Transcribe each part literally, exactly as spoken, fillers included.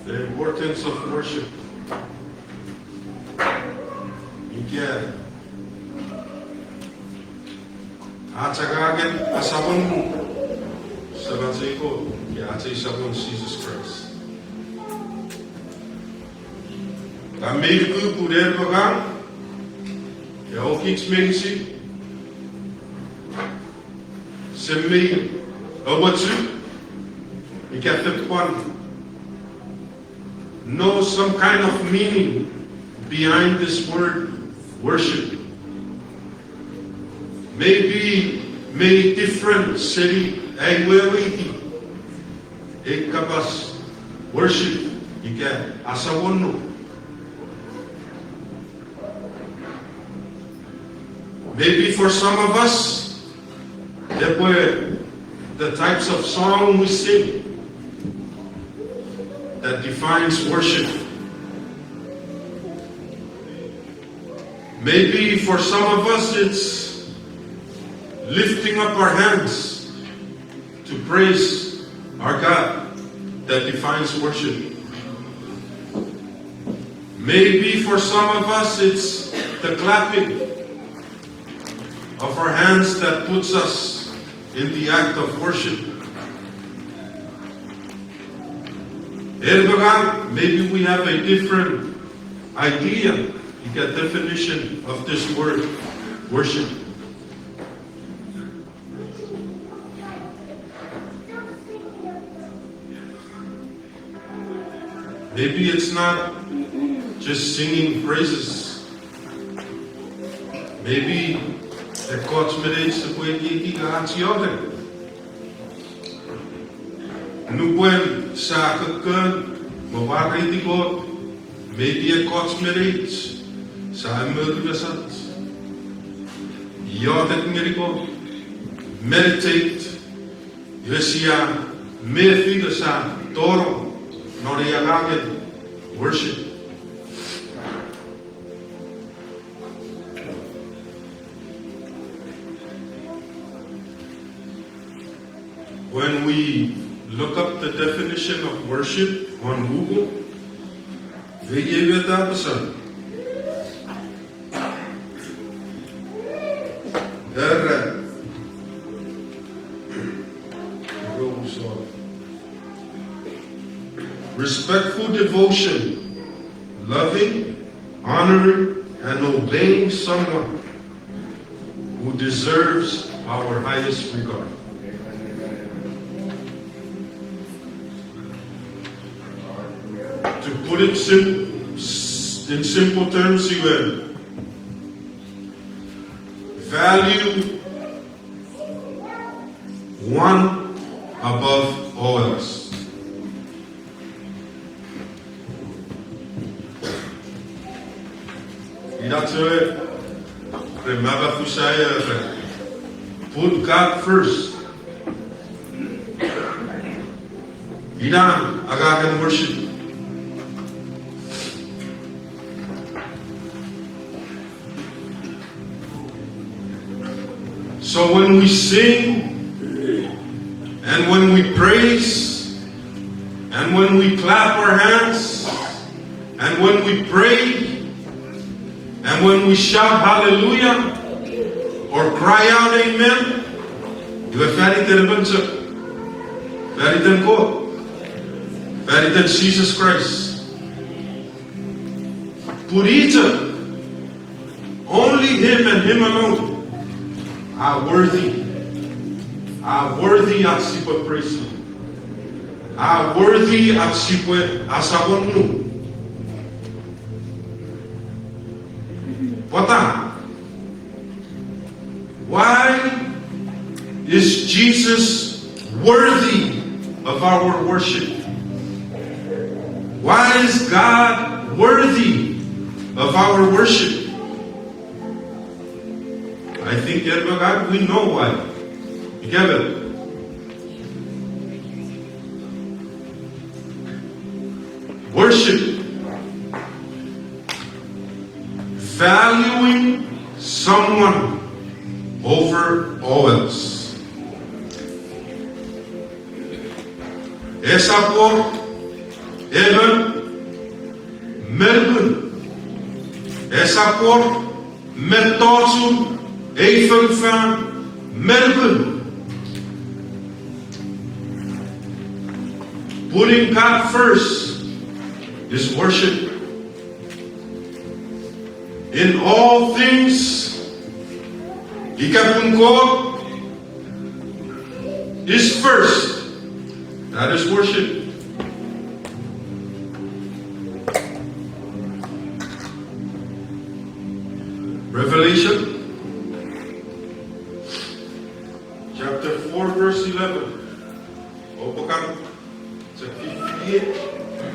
The importance of worship. Ika ach angangen asamonu Semach ei Kot, ika ach ei Samon Jises Kraist. Ngang mei nuku pwe en me ngang, ika kich meinisin, sia mei amwochu ika fen pwan know some kind of meaning behind this word worship. Maybe mei different seni ai weweiti ei kapas worship ika asamonu. Maybe for some of us, that were the types of song we sing that defines worship. Maybe for some of us, it's lifting up our hands to praise our God that defines worship. Maybe for some of us, it's the clapping of our hands that puts us in the act of worship. En me ngang, maybe we have a different idea, ika definition of this word, worship. Maybe it's not just singing praises. Maybe ekkoch me neich sipwe ekieki ach iotek. Nupwen sia kokkon me mwareiti Kot, maybe ekkoch me neich sia motiw esach, iotek ngeni Kot, meditate, iwe sia mefi nge sia tonong non ei angangen worship. When we look up the definition of worship on Google, iei met a apasa. Era, respectful devotion, loving, honoring, and obeying someone who deserves our highest regard. To put it sim-, in simple terms, you will value one above all else. Ina chok, re mama fusai, eh, put God first. Ina angangen worship. So when we sing, and when we praise, and when we clap our hands, and when we pray, and when we shout hallelujah, or cry out amen, iwe fan iten emon chok, fan iten Kot, fan iten Jesus Christ. Pun i chok, only him and him alone are worthy. Are worthy ach sipwe praise him. Are worthy ach sipwe asamonu. Pwata? Why is Jesus worthy of our worship? Why is God worthy of our worship? I think everyone, we know why. Together. Worship. Valuing someone over all else. Esap wor emon me nukun. Esap wor mettochun ei fonufan me nukun. Putting God first is worship. In all things, ika pun Kot is first. That is worship. Revelation chapter four, verse eleven. Oupwe kan chok fifty-eight,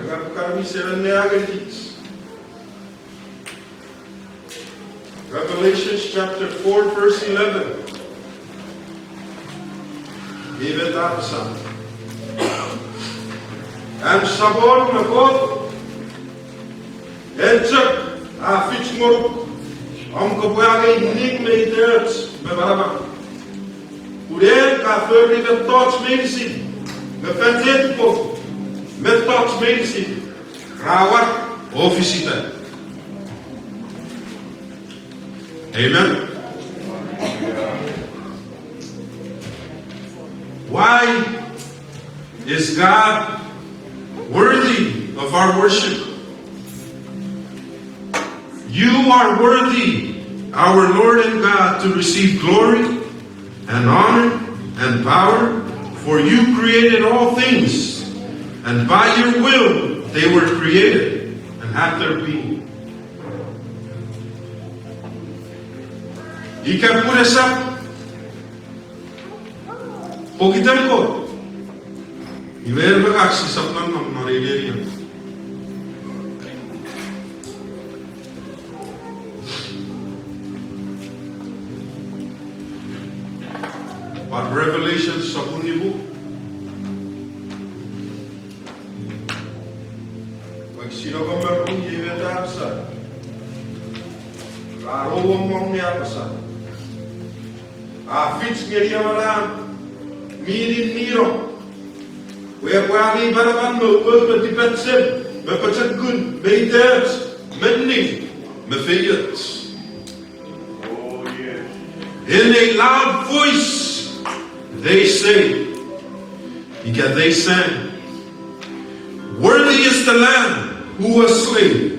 kan, kan mi seven ne angenikich. Revelation chapter four, verse eleven. Iwe a apasa, an Samon me Kot, en chok a fich ngonuk om kopwe angei ning me itoch me manaman. Pun en ka fori mettoch meinisin, nge fan iten Kot mettoch meinisin ra war o fisita. Amen. Why is God worthy of our worship? You are worthy, our Lord and God, to receive glory and honor and power, for you created all things, and by your will they were created and have their being. Ika pun esap pokiten Kot, iwe ren Kot sisap nonnom non ei neni. Pwan Revelation sopun nimu, wokisin engon me ru, iwe a apasa, ra rongorong ne apasa, a fich ngeni ewe Lamb mi ninnino, pwe epwe angei manaman me umoumoch me tipachem me pochokun me itoch me ning me feioch. In a loud voice they say, ika they sang, "Worthy is the Lamb who was slain."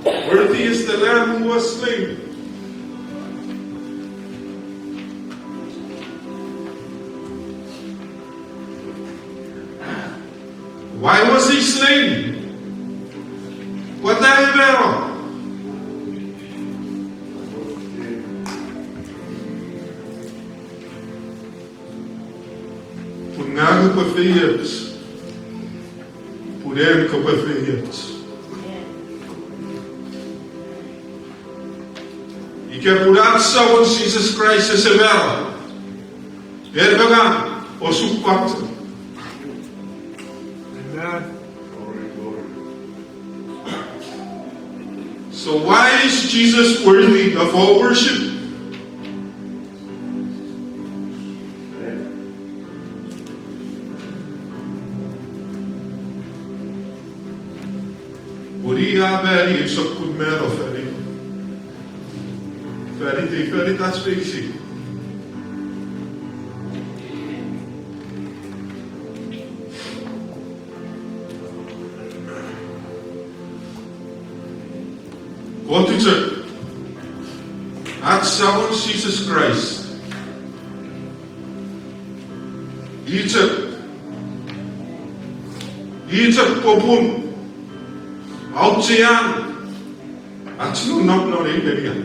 Worthy is the Lamb who was slain. Why was he slain? Pwata e mano? Pun ngang upwe feioch. Pun en kopwe feioch. Ika pun ach Samon Jises Kraist ese mano, en me ngang osupwang. Amen. So why is Jesus worthy of all worship? Pun i a mano, i sokkun mano fan itei, fan itach meinisin. Kot chok, ach Samon Jises Kraist, i chok, i chok popun auchean ach nonnom non ei nenian.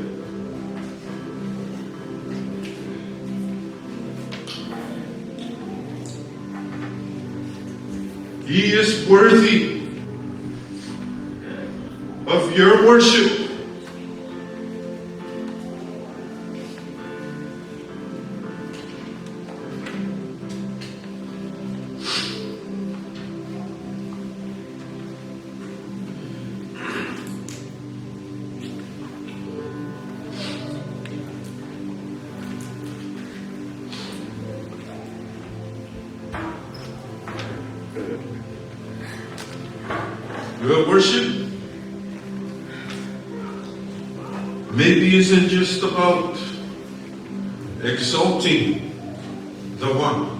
He is worthy of your worship. Your worship maybe isn't just about exalting the one.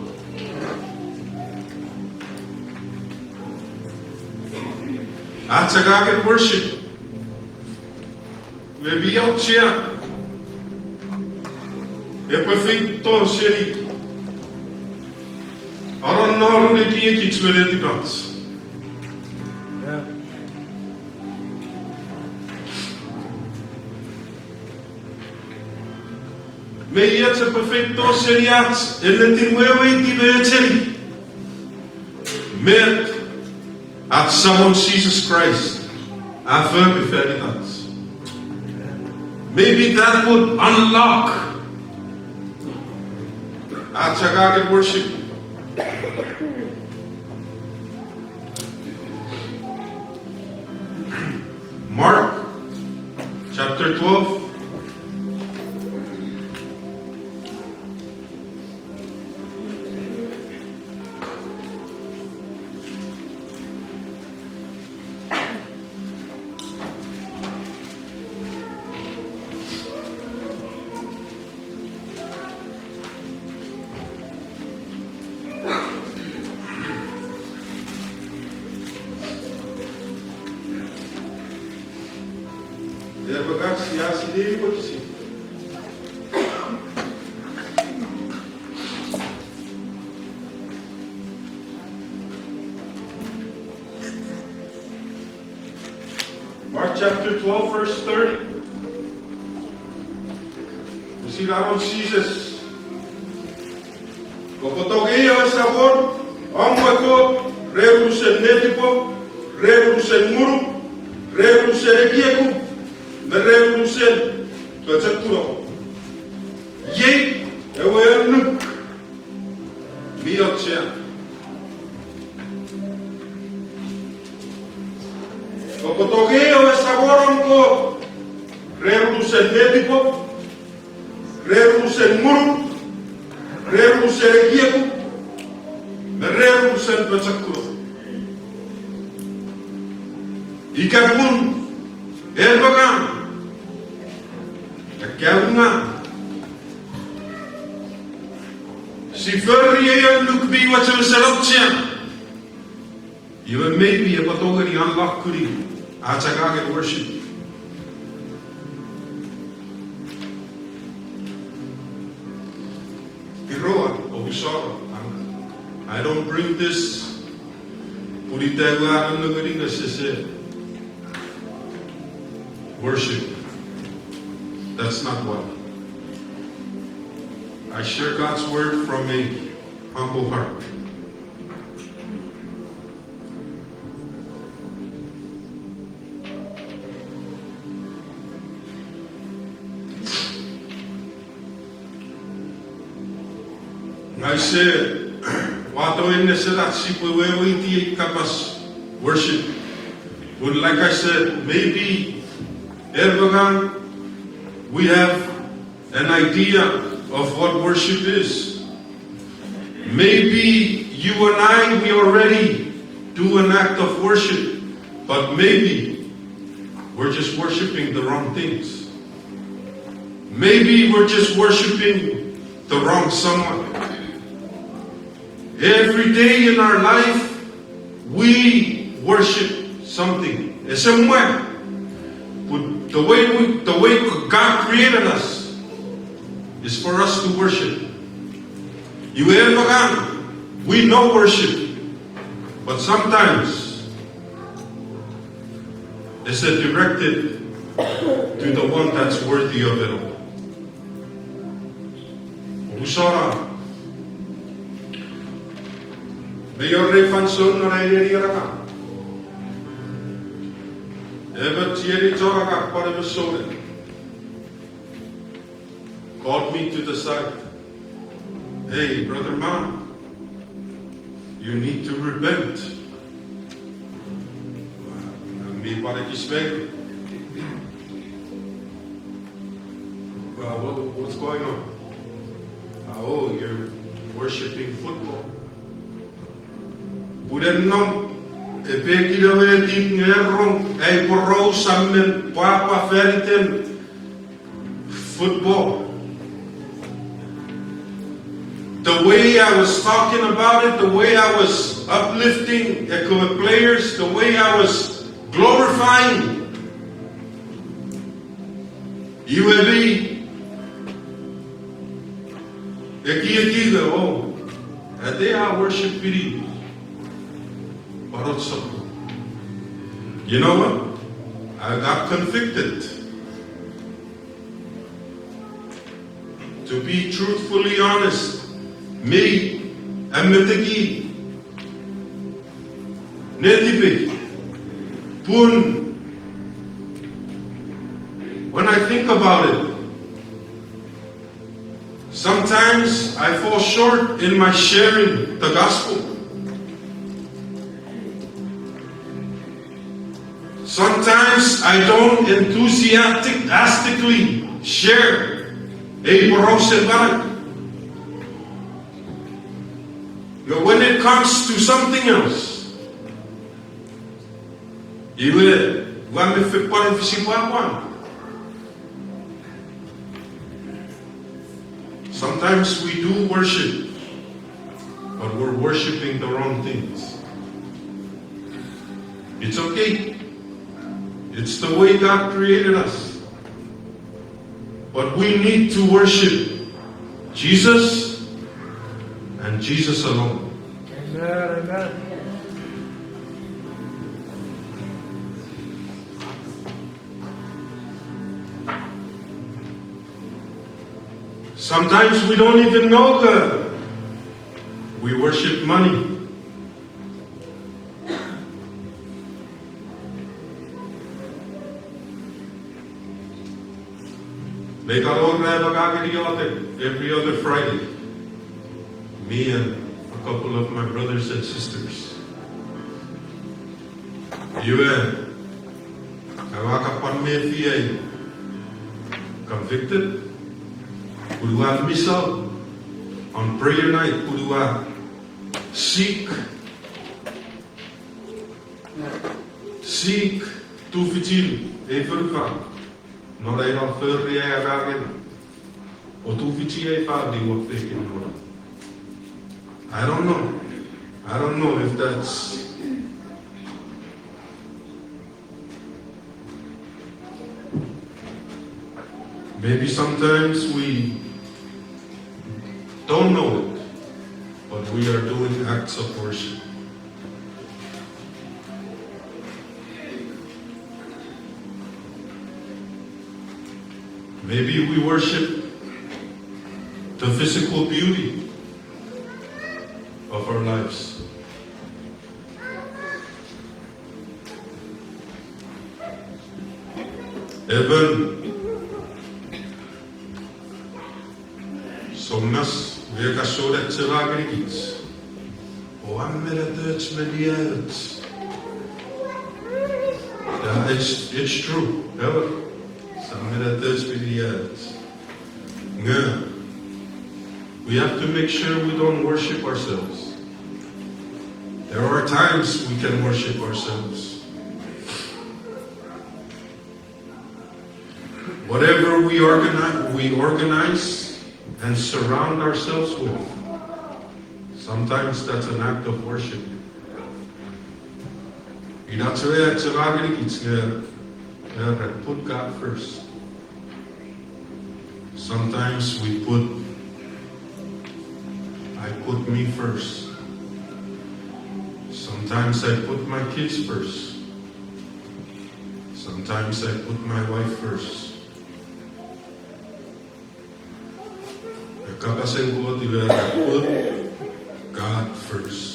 Ach angangen worship me mi auchea epwe feito seni anonnonun ekiekich me netipach. Me iei epwe feito seni ach ennetin weweiti me echeni met ach Samon Jises Kraist a fori fan itach. Maybe that would unlock ach angangen worship. Mark chapter twelve. Epwe kach sia sinei pwe kisi. Mark chapter twelve, verse thirty. Pwisin anon Jises: Kopwe tongei ewe Samon om we Kot ren unusen netipom, ren unusen ngunum, ren unusen ekiekum, me ren unusen pochokunom. Iei ewe annuk mi auchea. Kopwe tongei ewe Samon om we Kot ren unusen netipom, ren unusen ngunum, ren unusen ekiekum, me ren unusen pochokunom. Ika pun en me ngang, akkaewin ngang, si fori ei annuk mi wesewesen auchea, iwe maybe epwe tongeni unlock-uni ach angangen worship. Iroa, omusano, I don't bring this pun ita ewe a nengeni nge sise worship. That's not why. I share God's word from a humble heart. Ngang use wato enne senach sipwe weweiti ei kapas worship. But like I said, maybe en me ngang, we have an idea of what worship is. Maybe you and I, we already do an act of worship, but maybe we're just worshiping the wrong things. Maybe we're just worshiping the wrong someone. Every day in our life, we worship something. Ese mwan. But the way we, the way God created us is for us to worship. Iwe en me ngang, we know worship, but sometimes it's directed to the one that's worthy of it all. Omusano, mi wor ei fansoun non ai nenien angang, emon chienei chon angang pwan emon souneng called me to the side. Hey, Brother Mann, you need to repent. Mi pwan ekis mei. Well, what, what's going on? Oh, you're worshiping football. Pun en nom Epwe kinamwe tit nge rong ai poraus a men pwapwa fan iten football. The way I was talking about it, the way I was uplifting the players, the way I was glorifying. Iwe mi ekieki, oh, ate a worship pini. But also, you know what? I got convicted. To be truthfully honest, mi ameteki netipei. Pun, when I think about it, sometimes I fall short in my sharing the gospel. Sometimes I don't enthusiastically share ei porausen manau. But when it comes to something else, iwe, ua mefi pwan fisi pwapwan. Sometimes we do worship, but we're worshiping the wrong things. It's okay. It's the way God created us. But we need to worship Jesus and Jesus alone. Amen, amen. Sometimes we don't even know that we worship money. Me kan wor ena ewe ka ngeni iotek every other Friday. Me and a couple of my brothers and sisters. Iwe, ewe ka pwan mefi ai convicted. Pun ua miss out on prayer night, pun ua seek, seek tufichin ei fonufan. Non ai no fori ai angangen o tufichi ai famini won pekin non. I don't know. I don't know if that's Maybe sometimes we don't know it, but we are doing acts of worship. Maybe we worship the physical beauty of our lives. Emon soumas we a kasonachela ngenikich, o a men atoch me niaoch. Yeah, it's, it's true. Ewer, sia men atoch me niaoch. Nge, we have to make sure we don't worship ourselves. There are times we can worship ourselves. Whatever we organi-, we organize and surround ourselves with, sometimes that's an act of worship. Ina chok ua achema ngenikich nge, uh, put God first. Sometimes we put, I put me first. Sometimes I put my kids first. Sometimes I put my wife first. Ewe kapasen Kot iwe, put God first.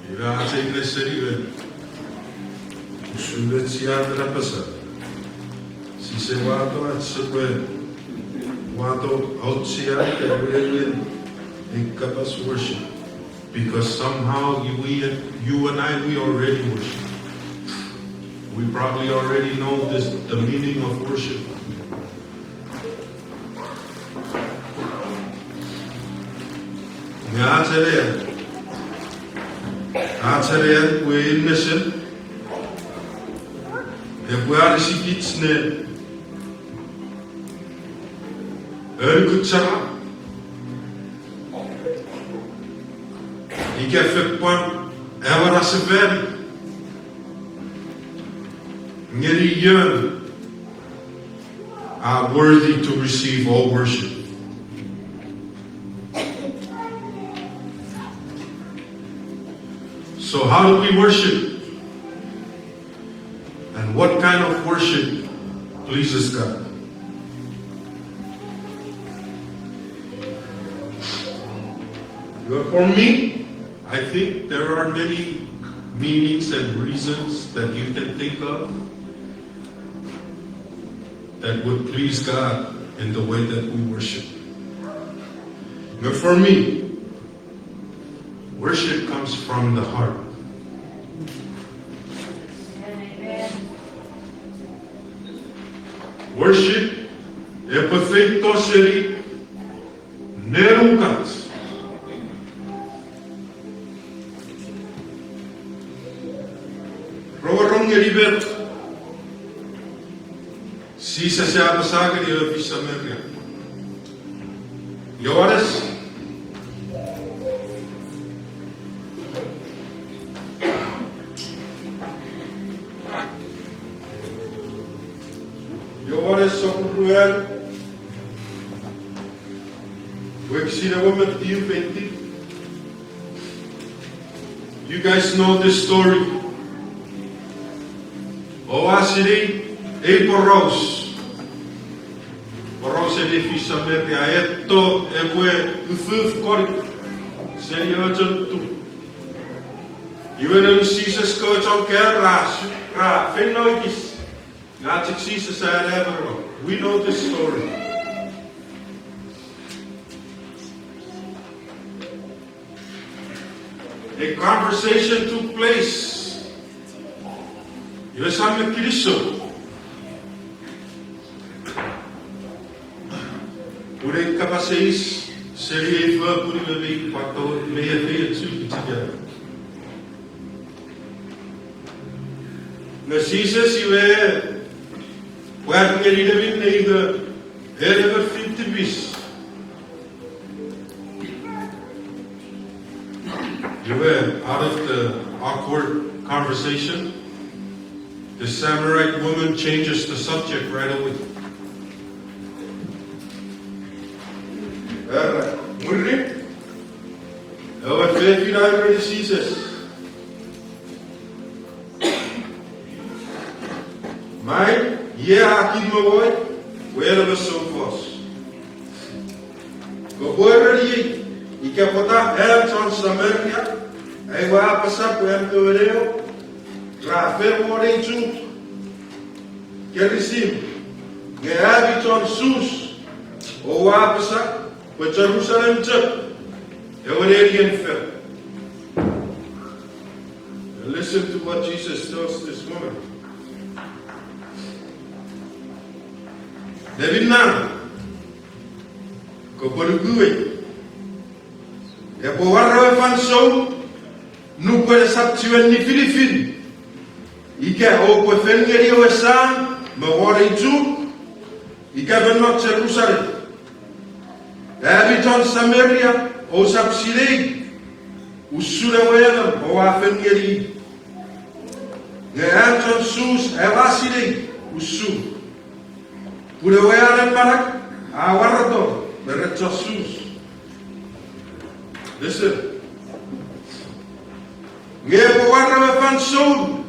Iwe ach ei nesen iwe, usun met sia apasa, sise wato ach sipwe wato auchean ika wewen ei kapas worship, because somehow you, we, you and I, we already worship. We probably already know this, the meaning of worship. Nge ach anean, ach anean pwe ei nesen epwe anisikich ne anukuchara ika fen pwan amanasefani ngeni ion are worthy to receive all worship. So how do we worship? And what kind of worship pleases God? But for me, I think there are many meanings and reasons that you can think of that would please God in the way that we worship. But for me, worship comes from the heart. Worship epwe feito seni nenukach. Rongorong ngeni met Jises a apasa ngeni ewe fis Samaria. Johannes. Johannes sopun ruanu, wokisin engon me tiu feiti. You guys know this story. Oua sinei ei poraus. Porausen ewe fis Samaria a eto epwe ufuf konik seni ewe chon tuk. Iwe noun Jises kewe chon kaeo ra su-, ra feino ekis. Nge a chok Jises a anaemon. We know this story. A conversation took place. Iwe sam me kinisou. Pun ei kapas eis seni ei fopun iwe mei pwato mei efeiochu chok. Nge Jises iwe pwar ngeni neminne ika en emon fin tipis. Iwe, out of the awkward conversation, the Samaritan woman changes the subject right away. Era, mwirin, ewe fefin a ereni Jises, Main, iei a kin me woi, pwe en emon soufos. Kopwe ereniei ika pwata am chon Samaria aua apasa pwe am kewe neo ra fen wor ei chuk Kerisim, nge ami chon Sus oua apasa pwe Jerusalem chok ewe nenien fel. And listen to what Jesus tells this woman. Neminna, kopwe nukuei. Epwe war ewe fansoun nupwen esap chiwen nifinifin ika oupwe fen ngeni ewe Sam me won ei chuk ika me non Jerusalem. Ami chon Samaria ousap sinei usun ewe emon oua fen ngeni. Nge am chon Sus aua sinei usun. Pun ewe anen manau a warato me ren chon Sus. Listen. Nge epwe war ewe fansoun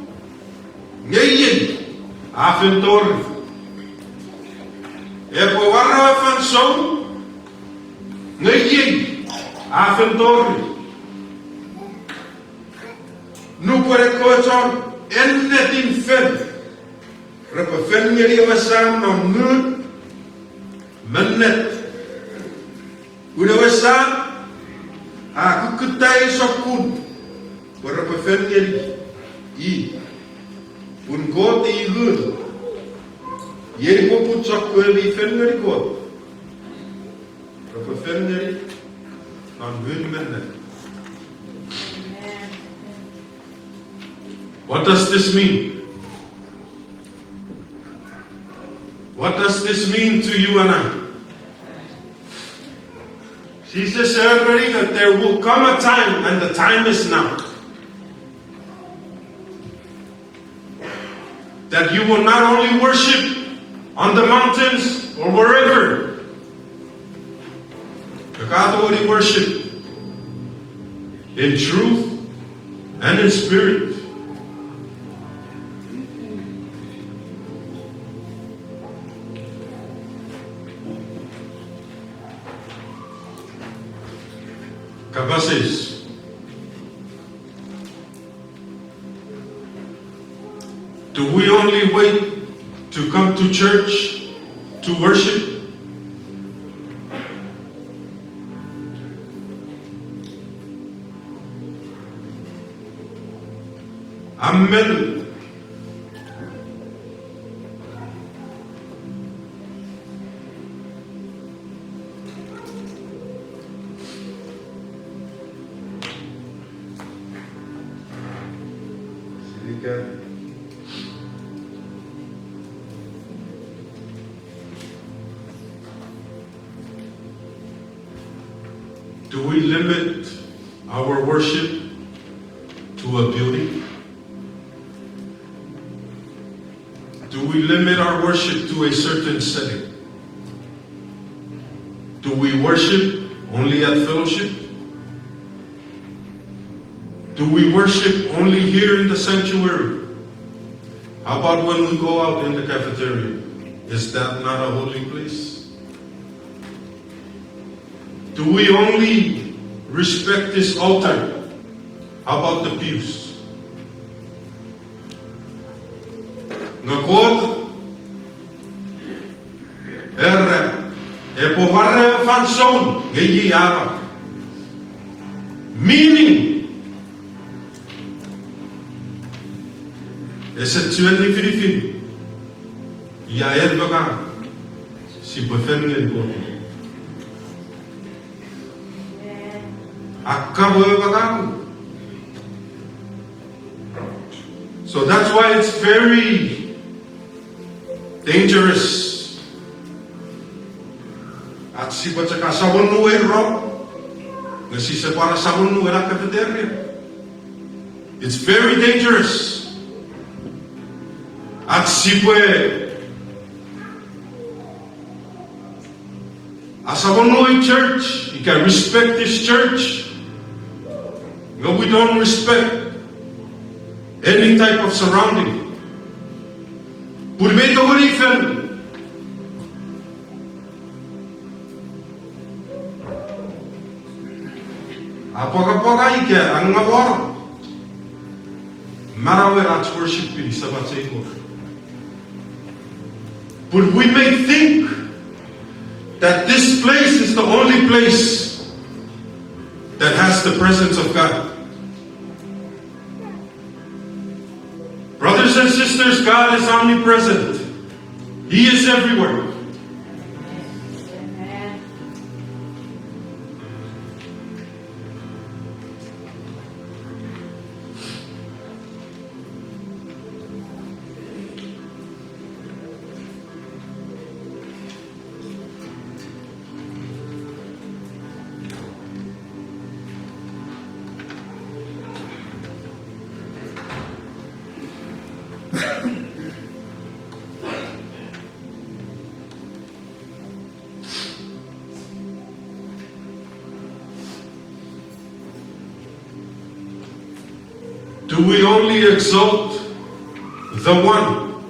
nge iei a fen tori. Epwe war ewe fansoun nge iei a fen tori. Nupwen ekkewe chon ennetin fel repwe fen ngeni ewe Sam non ngun me ennet. Pun ewe Sam a kukkutta ei sokkun pwe repwe fen ngeni i. Pun Kot ngun. Iei popun chok kopwe mi fen ngeni Kot, kopwe fen ngeni non ngun me ennet. What does this mean? What does this mean to you and I? Jesus said already that there will come a time, and the time is now, that you will not only worship on the mountains or wherever, but God will worship in truth and in spirit. Kapas eis. Do we only wait to come to church to worship? Amen. Do we limit our worship to a building? Do we limit our worship to a certain setting? Do we worship only at fellowship? Do we worship only here in the sanctuary? How about when we go out in the cafeteria? Is that not a holy place? Do we only respect this altar? How about the pews? Nge Kot era, epwe ware fansoun nge iei a pwa. Meaning, ese chuen nifinifin ia en me ngang sipwe fen ngeni Kot. Akkawe pakan. So that's why it's very dangerous ach sipwe chok asamonu ei rom, nge sise pwan asamonu ena cafeteria. It's very dangerous ach sipwe asamonu ei church ika respect this church, nge we don't respect any type of surrounding. Pun mi tongeni fen apwangapwanga ika angawor manauen ach worship in Sabbath Sabbath. But we may think that this place is the only place that has the presence of God. Brothers and sisters, God is omnipresent. He is everywhere. Do we only exalt the one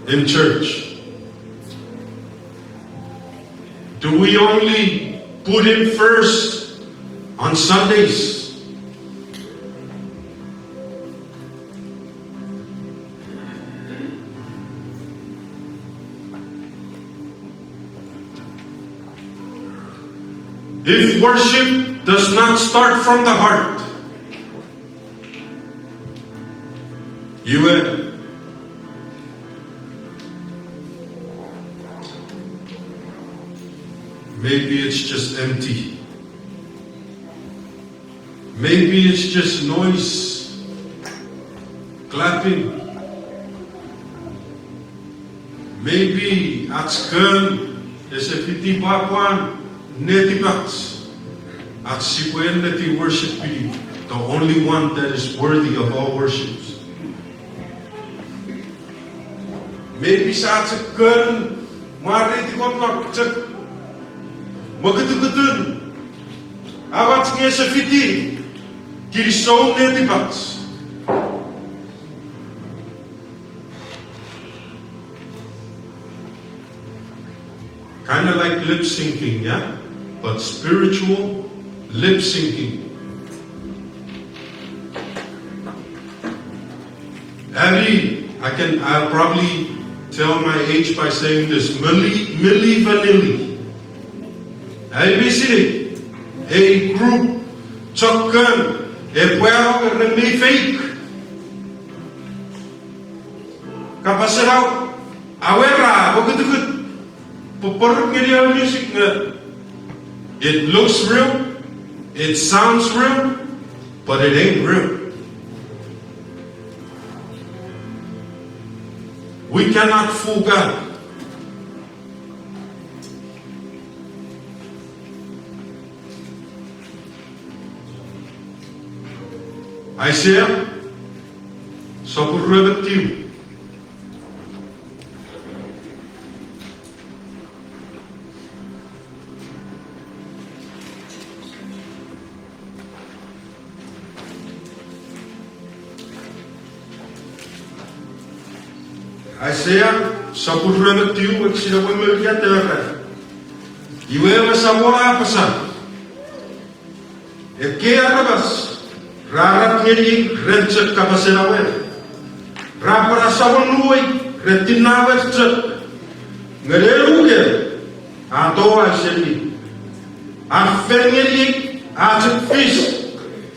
in church? Do we only put him first on Sundays? If worship does not start from the heart, Iwe, maybe it's just empty. Maybe it's just noise, clapping. Maybe ach kon ese fiti pwapwan netipach, ach sipwe enneti worship pini, the only one that is worthy of all worships. Maybe sia chok kon mwareiti Kot nge chok mokutukutun awach nge ese fiti kinisou netipach. Kinda like lip syncing, yeah? But spiritual lip syncing. Ami, I can, I'll probably tell my age by saying this, Milli, Milli Vanilli. Ami mi sinei, a group, chok kon, epwe aua ren mi fake. Kapasen Amanau, aua ra mokutukut, poporuk ngeni ewe music nge it looks real, it sounds real, but it ain't real. We cannot fool God. Aisea, sopun rue me tiu. Aisea, sopun rue me tiu, wokisin engon me unungat, era, iwe ewe Samon a apasa, ekkei aramas ra arap ngeniei ren chok kapasen Amanau, ra apasa won uwei ren tinnawei chok, nge nenuker a towau seni, a fen ngeniei a chok fis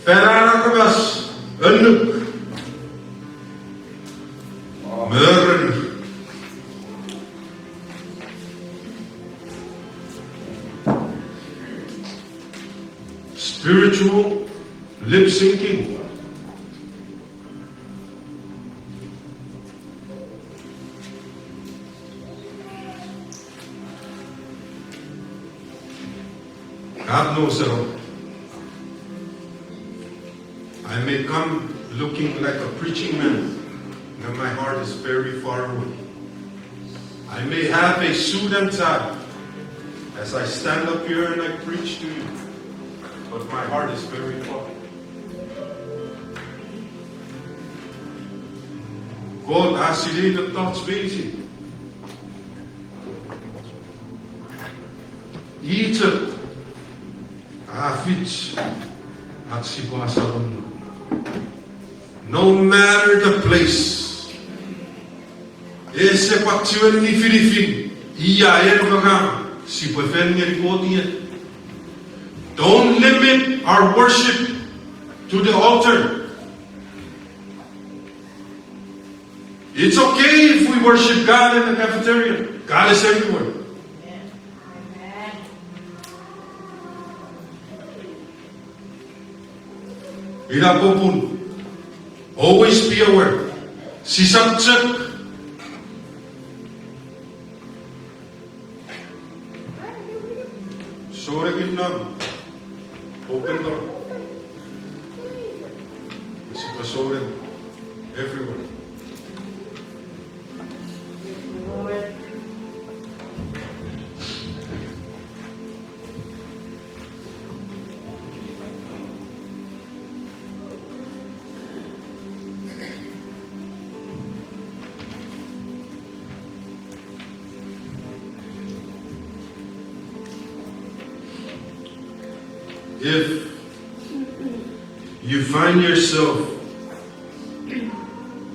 fan an aramas annuk me ereni. Spiritual lip syncing. God knows it all. I may come looking like a preaching man, and my heart is very far away. I may have a suit and tie as I stand up here and I preach to you, but my heart is very far. Kot a sinei mettoch meinisin. I chok a fich ach sipwe asamen. No matter the place. Ese pwan chiwen nifinifin ia en me ngang sipwe fen ngeni Kot ie. Don't limit our worship to the altar. It's okay if we worship God in the cafeteria. God is everywhere. Ina popun, always be aware. Sisap chok souneng non open door. Sipwe souneng everywhere. If you find yourself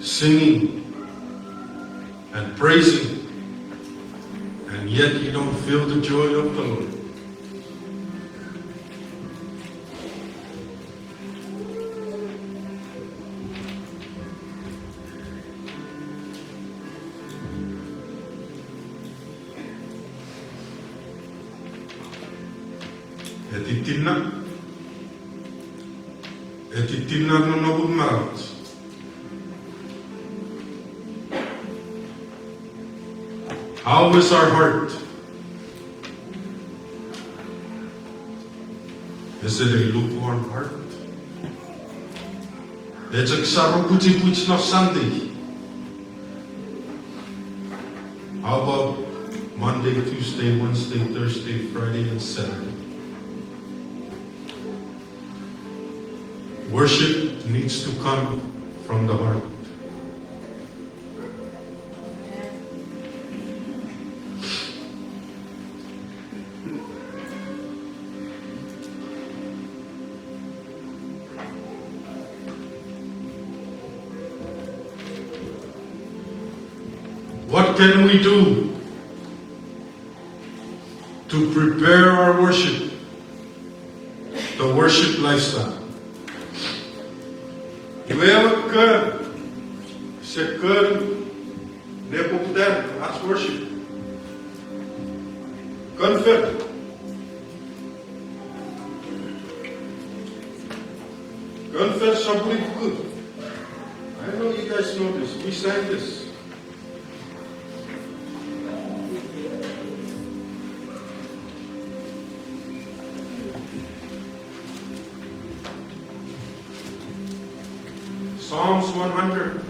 singing and praising, and yet you don't feel the joy of the Lord, Tinna. Eti tinna non nopun manauach. How is our heart? Is it a lukewarm heart? Echok saro pwichipwich non Sunday. How about Monday, Tuesday, Wednesday, Thursday, Friday, and Saturday? Worship needs to come from the heart. What can we do to prepare our worship, the worship lifestyle? Iwe ewe kon, sia kon ne poputan ach worship. Kon Fel. Kon Fel sopun ipuku. I know you guys know this. We sang this. Psalms one hundred.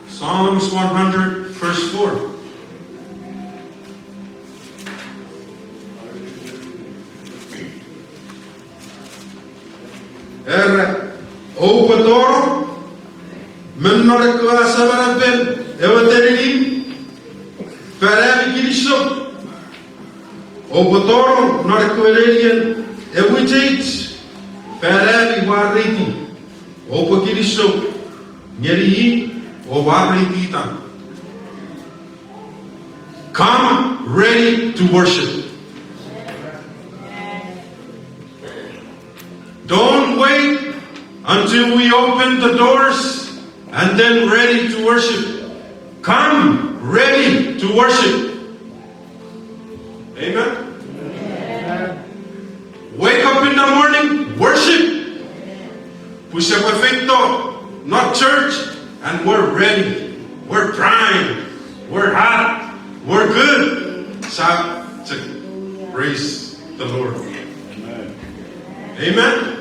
Psalms one hundred, verse four. Era, oupwe tonong me non ekkewe asamanapen ewe teninimw, fan ami kinisou. Oupwe tonong non ekkewe nenien ewe mwicheich, fan ami mwareiti. Oupwe kinisou ngeni i o mwareiti itan. Come ready to worship. Don't wait until we open the doors and then ready to worship. Come ready to worship. Amen? Wake up in the morning, worship. Pwe sipwe feito non church and we're ready, we're primed, we're hot, we're good. Sa, sa, praise the Lord. Amen.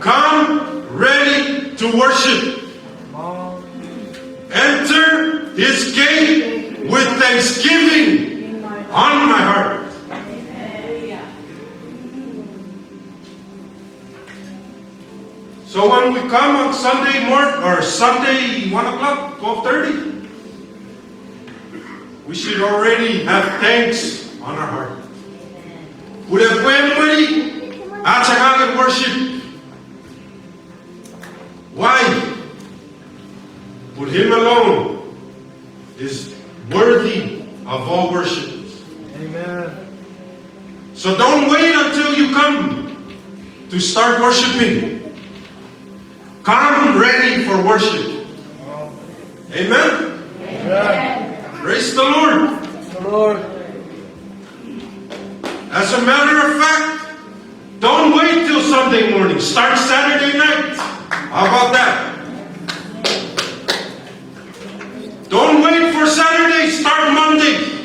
Come ready to worship. Enter his gate with thanksgiving on my heart. So when we come on Sunday morning or Sunday one o'clock, twelve thirty, we should already have thanks on our heart. Pun epwe emweni ach angangen worship. Why? But him alone is worthy of all worship. Amen. So don't wait until you come to start worshiping. Come ready for worship. Amen? Amen. Praise the Lord. Praise the Lord. As a matter of fact, don't wait till Sunday morning. Start Saturday night. How about that? Don't wait for Saturday. Start Monday.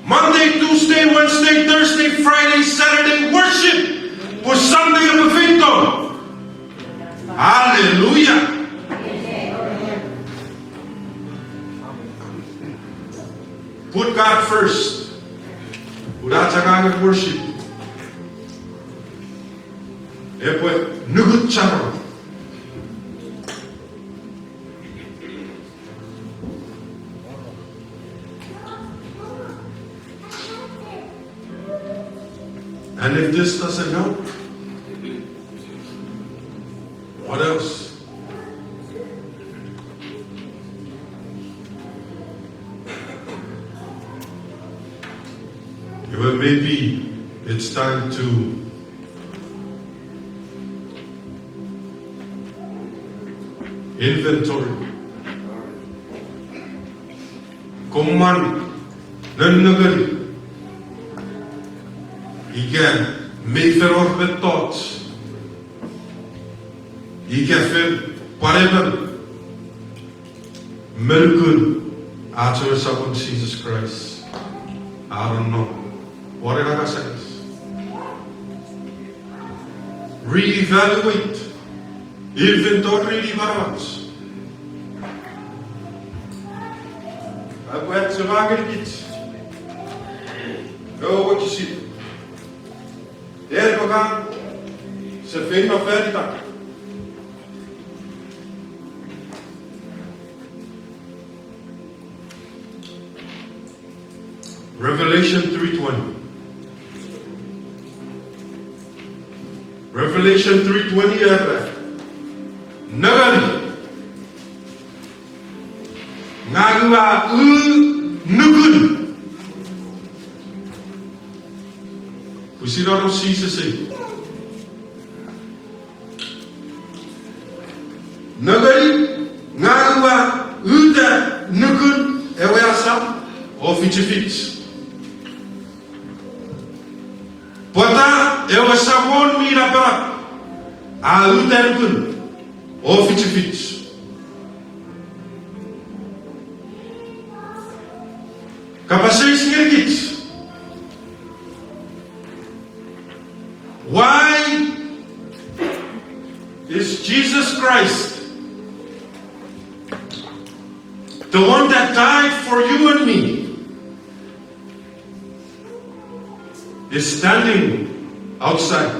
Monday, Tuesday, Wednesday, Thursday, Friday, Saturday, worship. Pwe Sunday epwe feito. Hallelujah. Put God first. Put ach angangen worship. Epwe nukuchar. And if this doesn't help, what else? Well, maybe it's time to inventory. Komwan nennengeni. Ika mei fen wor mettoch, ika fen pwan emon me nukun ach ewe Samon Jises Kraist a nonnom won ena kasakas. Re-evaluate inventory-ni manauach. Aupwe achema ngenikich ewe wokisin. En pwe ka sefeino fan itan. Revelation three twenty. Revelation three twenty era, nengeni, ngang ua u nukun. Pwisin non Jises ei. Nengeni, ngang ua uta nukun ewe asam o fichifich. Pwata ewe Samon mi Napanap a uta nukun o fichifich? Kapas eis ngenikich. Why is Jesus Christ, the one that died for you and me, is standing outside?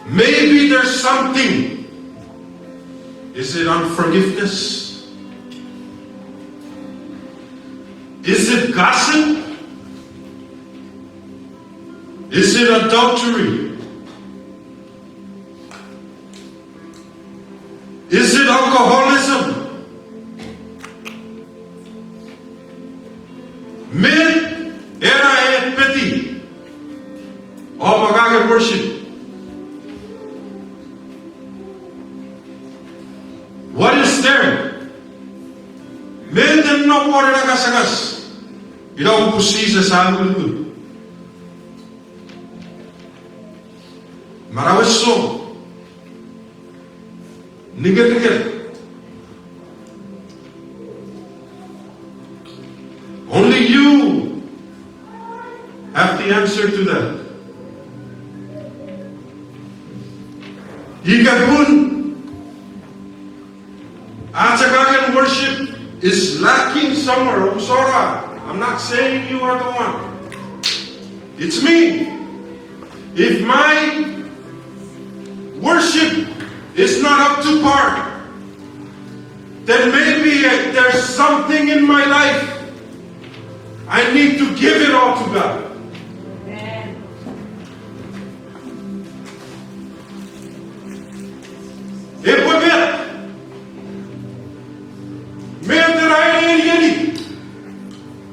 Maybe there's something. Is it unforgiveness? Is it gossip? Is it adultery? Is it alcoholism? Met ena e peti om angangen worship? What is there? Met e nom won ena kasakas? Ina pun Jises a nukun. Manauen song. Ningernger. Only you have the answer to that. Ika pun ach angangen worship is lacking somewhere, omusano, I'm not saying you are the one. It's me. If my worship is not up to par, then maybe, uh, there's something in my life I need to give it all to God. Amen. Epwe met, met ena enieni,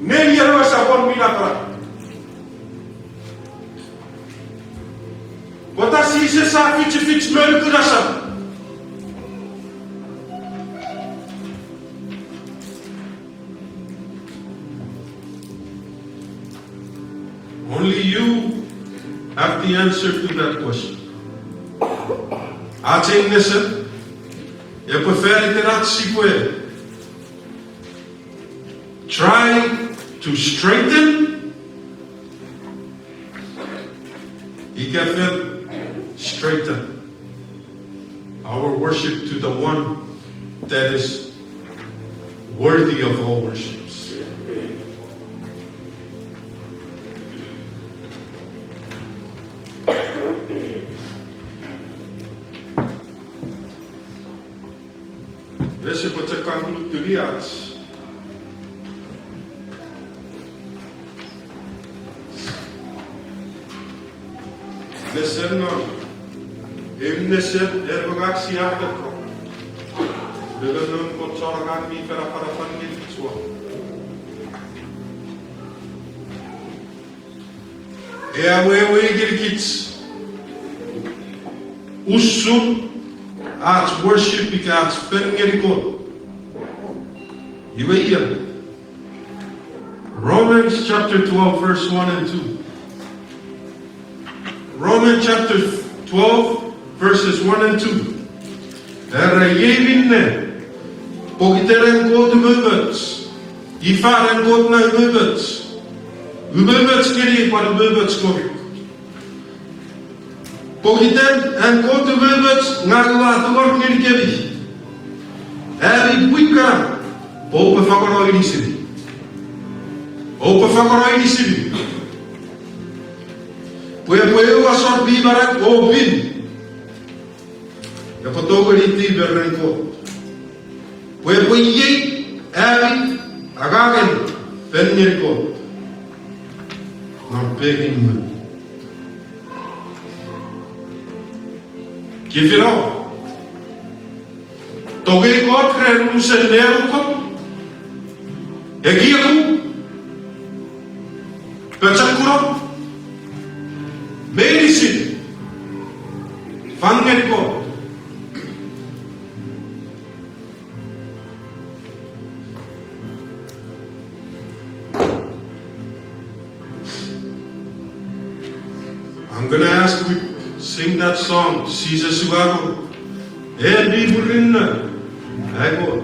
neni ewe Samon mi Napanap. Pwata Jises a fichifich me nukun asam? Only you have the answer to that question. Ach ei nesen epwe fan iten ach sipwe try to strengthen, ika fen straighten our worship to the one that is worthy of all worships. Ese pwe chok conclude-ini ach nesen non, ei nesen epwe kak sia teko. Lelen non Kot chon angang mi fen afanafan ngeni kich won. E awewe ngenikich usun ach worship ika ach fen ngeni Kot. Iwe ian Romans chapter twelve, verse one and two. Romans chapter twelve, verses one and two. Era iei minne, pokiten an Kot umoumoch, ifa an Kot na umoumoch, umoumoch ngeni pwan umoumoch ngonuk. Pokiten an Kot umoumoch ngang ua tungor ngenikemi, ami pwi kana, pwe oupwe fakkun inisimi. Oupwe fakkun inisimi. Pwe epwe eu asor mi manau o pin epwe tongeni tipeeu ren Kot. Pwe epwe iei ami angangen fen ngeni Kot non pekin imwen. Kifino, tongei Kot ren unusen nenukon, ekiekum, pochokunom, meinisin fan ngeni Kot. I'm gonna ask we sing that song, Jises u a kon. En mi murinno, ai Kot.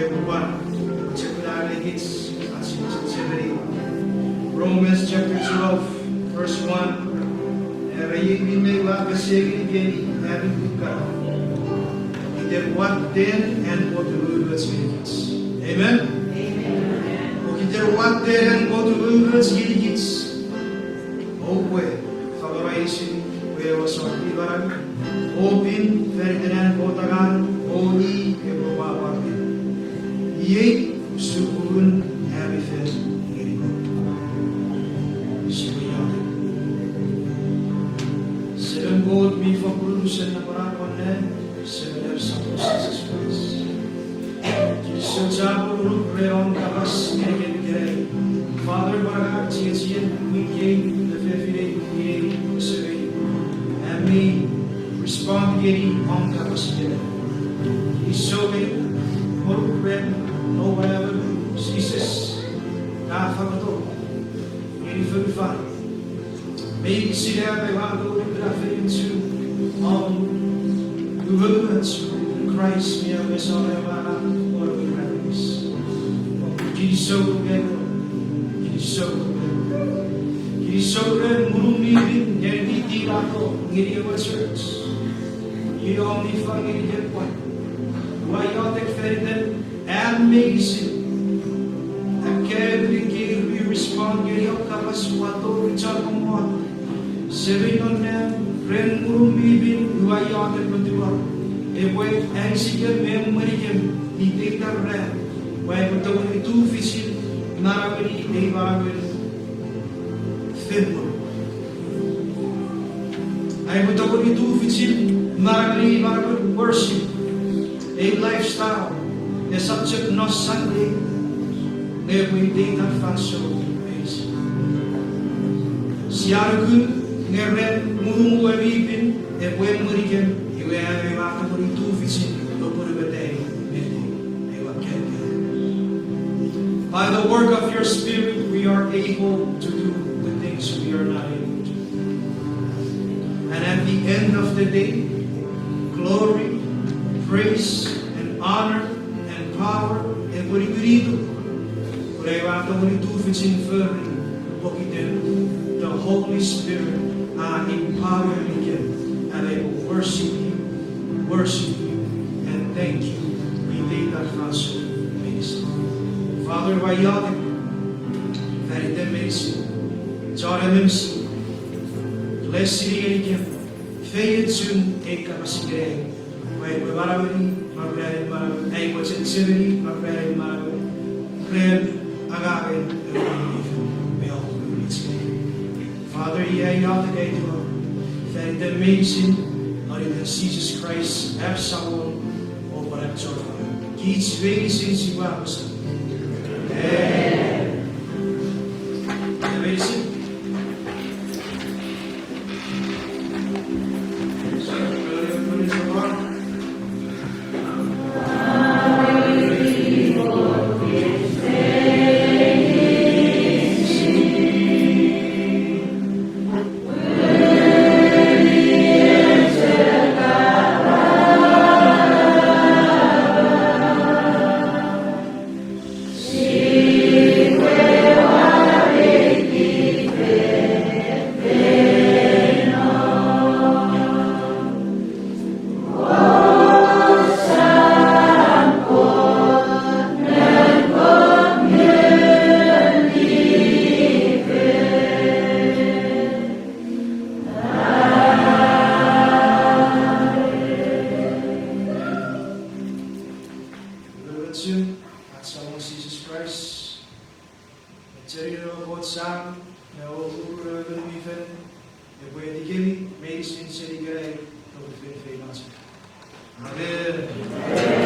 Pwan, chok na lekich, ach sipwe chechemeni Romans chapter twelve, verse one. Era iei minne ua pesengeni kemi ami pwi kana, pokiten watten an Kot umoumoch ngenikich. Amen? Pokiten watten an Kot umoumoch ngenikich, oupwe fangeno eisini pwe ewe soti manau, o pin fan iten an Kot angang, o i epwe pwapwa pin. Iei usun pwun ami fen ngeni Kot. Sipwe iotek. Semem Kot mi fokkun unusen napanap won nang, Semen am Samon Jises Kraist. Kinisou chapur ngonuk ren om kapas ngenikem ikenai. Father, pwan angang chiechien pwin kei me fefinei, pwin kei me semei, ami respond ngeni om kapas ikenai. Kinisou ngonuk ren noum we emon Jises, a fangeto ngeni fonufan. Meinisin ami ua tongeni kuna feiochun om umoumoch, Kraist mi awesano ewe manau won ewe irapenges. Kinisou ngonuk, kinisou ngonuk. Kinisou ren Ngunum mi Pin nge mi tinato ngeni ewe church. Iei om mi fang ngenikem pwan. Ua iotek fan iten am meinisin, akkaewin kei mi respond ngeni om kapas, ua tori chon mommot. Semei non nang, ren Ngunum mi Pin ua iotek me tingor, epwe anisikem me emwenikem iteiten ran, pwe aipwe tongeni tufichin manaueni ei manauen fengen. Aipwe tongeni tufichin manaueni manauen worship, ei lifestyle, esap chok non Sunday, nge epwe iteiten fansoun meinisin. Sia nuku nge ren Ngunum we mi Pin epwe emwenikem, iwe ami ua tongeni tufichin lupwen epwe tei mete ewe keke. By the work of your Spirit, we are able to do the things we are not able to do. And at the end of the day, glory, praise, and honor, and power epwe niwinito, pun ewe a tongeni tufichin fori pokiten the Holy Spirit a empower-ikem, and I will worship you, worship you, and thank you. Iteiten fansoun meinisin. Father, ua iotek fan iten meinisin chon M M C, bless-ini ngenikem feiochun ei kapas ikenai, pwe aipwe manaueni non ranin manauei, aipwe chechemeni non ranin manauei, ren angangen ewe Ngun mi Fel me om umoumoch. Father, iei ai iotek, ai tingor fan iten meinisin, non iten Jises Kraist, am Samon o pwan am Chon Amanau. Kich meinisin sipwe apasa, amen. Meinisin. Ach Samon Jises Kraist, me cherien ewe Kot Sam, me ewe Ngun mi Fel, epwe etikemi meinisin seni ikenai tori feinfeino chok. Amen.